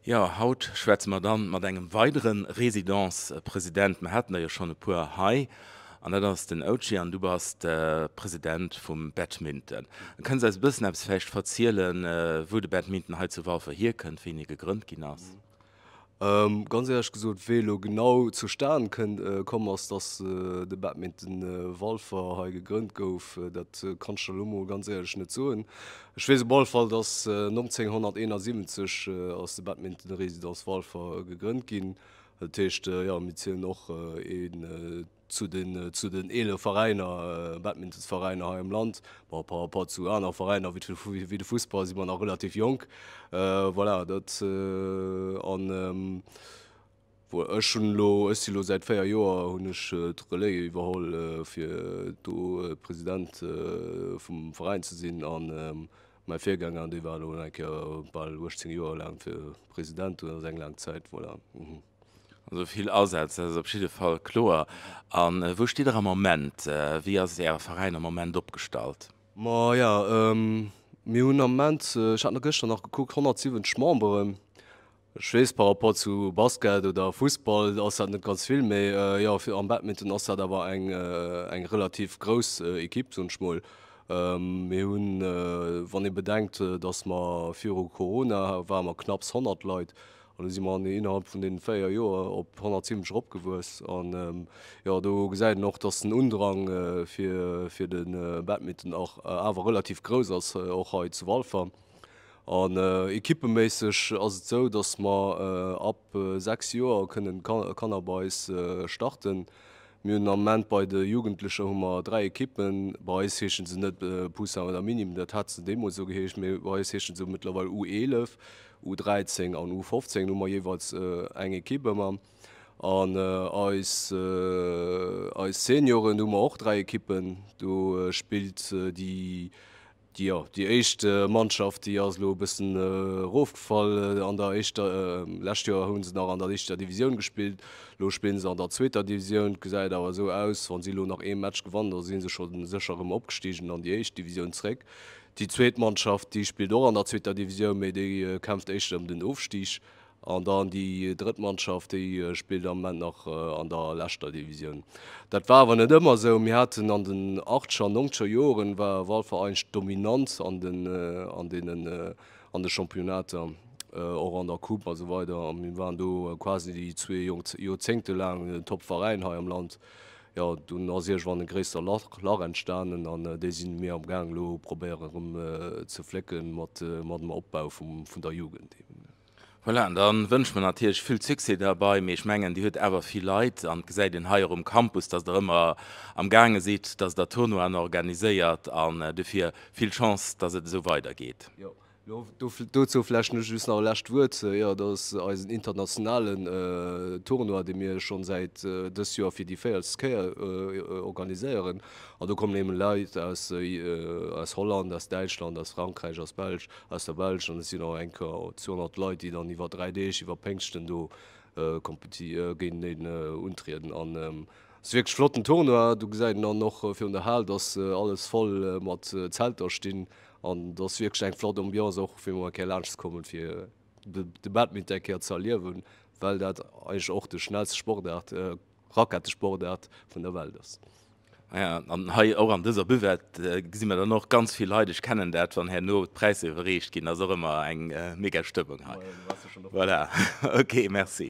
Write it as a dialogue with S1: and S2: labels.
S1: Jo, haut schwätze mer dann mat engem weidere Résidence-President. Mer haten der jo schonn e puer hei, an dat ass den Ouchi, an du bass de President vum Badminton. Kënns eis e bëssen eppes vläicht verzielen, wou de Badminton hei zu Walfer hierkënnt, wéini e gegrënnt ginn ass?
S2: Ganz éierlech gesot, wéi elo genau zustan kënnt, komm ass, dass de Badminton Walfer hei gegrënnt gouf, dat kann ech der elo mol ganz éierlech net soen. Ech weess op alle Fall, dass 1971 ass de Badminton Résidence Walfer gegrënnt ginn. Dat heescht, jo, mir zielen och een zu den zu den eele Veräiner, Badmintonsveräiner hei am Land. Bon, par rapport zu aner Veräiner wéi wéi de Fussball si mer nach relativ jonk. Voilà, dat an ech hunn elo, ech si elo säit 4 Joer hunn ech d'Relais iwwerholl fir do President vum Veräin ze sinn an mäi Virgänger dee war elo eng Kéier bal 18 Joer laang fir President, dat ass eng laang Zäit, voilà.
S1: Also vill Asaz, dat ass op jidde Fall kloer. A wou steet Der am Moment? Wéi ass Äre Veräin am Moment opgestallt?
S2: Maja, mir hunn am Moment, ech hat gëschter nach gekuckt, 170 Memberen. Ech weess, par rapport zu Basket oder Fussball ass dat net ganz vill, mee jo, fir am Badminton ass dat awer eng, eng relativ grouss Ekipp, soen ech mol. Mir hunn, wann ee bedenkt, datt mer viru Corona ware mer knapps 100 Leit, An du si mer innerhalb vun deenen 4 Joer op 170 eropgewuess. An jo, do gesäit een och, dass den Undrang fir fir de Badminton och awer relativ grouss ass, och hei zu Walfer. An equippeméisseg ass et esou, dass mer ab 6 Joer kënnen Kanner bei eis starten. Mir hunn am Ament bei de Jugendlecher hu mer 3 Ekippen. Bei eis heeschen se net Poussin oder Minim, dat hat se deemools esou geheescht, mee bei eis heeschen se mëttlerweil U11, U13 an U15. Do hu mer jeeweils eng Ekipp ëmmer. An eis eis Senioren, do hu mer och 3 Ekippen. Do spillt déi Jo, déi éischt Mannschaft, déi ass elo e bëssen erofgefall an der éischter. Lescht Joer hu se nach an der éischter Divisioun gespillt, elo spillen se an der zweeter Divisioun. Et gesäit awer esou aus, wa si elo nach ee Match gewannen, da si se scho sécher erëm opgestigen an déi éischt Divisioun zréck. Déi zweet Mannschaft, déi spillt och an der zweeter Divisioun, mee déi kämpft éischter ëm den Ofstig. An dann déi drëtt Mannschaft, déi spillt am Moment nach an der leschter Divisioun. Dat war awer net ëmmer esou. Mir haten an den achtscher, nongzeger Joren war Walfer eigentlech dominant an den, an deenen, an de Championnater, och an der Coupe a sou weider. A mir waren do quasi déi zwee Joerzéngte laang den Top-Veräin hei am Land. Jo, dunn ass iergendwann e gréisser Lach, Lach entstanen an dee si mir am gaang elo probéieren erëm ze flécken mat, mat dem Opbau vum, vun der Jugend eben.
S1: Voilà, an da wënsche mer natierlech vill Succès derbei. Mee ech mengen, Dir hutt awer vill Leit an et gesäit een hei och um Campus, dass Der ëmmer am gaange sidd, dass Der Tournoien organiséiert an dofir vill Chance, dass et esou weidergeet.
S2: Jo, dozou vläicht just nach e lescht Wuert. Jo, dat ass eisen internationalen Tournoi, dee mir schonn säit dës Joer fir déi véiertst Kéier organiséieren. An do kommen eben Leit aus Holland, aus Däitschland, aus Frankräich, aus Belsch, aus der Belsch an et sinn och enk 200 Leit, déi dann iwwer 3 Deeg iwwer Péngschten do géinteneen untrieden an et ass wierklech flotten Tournoi. Do gesäit een dann och virun der Hal, dass alles voll mat Zelter stinn an et ass wierklech eng flott Ambiance och fir mol eng Kéier laanscht ze kommen, fir de Badminton eng Kéier ze erliewen, well dat eigentlech och de schnellste Sportaart Rackettesportaart vun der Welt ass.
S1: Ja, an hei och an dëser Buvette gesi mer dann och ganz vill Leit. Ech kennen dat, wann herno d'Präisser iwwerreecht ginn, ass och ëmmer eng mega Stëmmung hei. Voilà, ok, merci.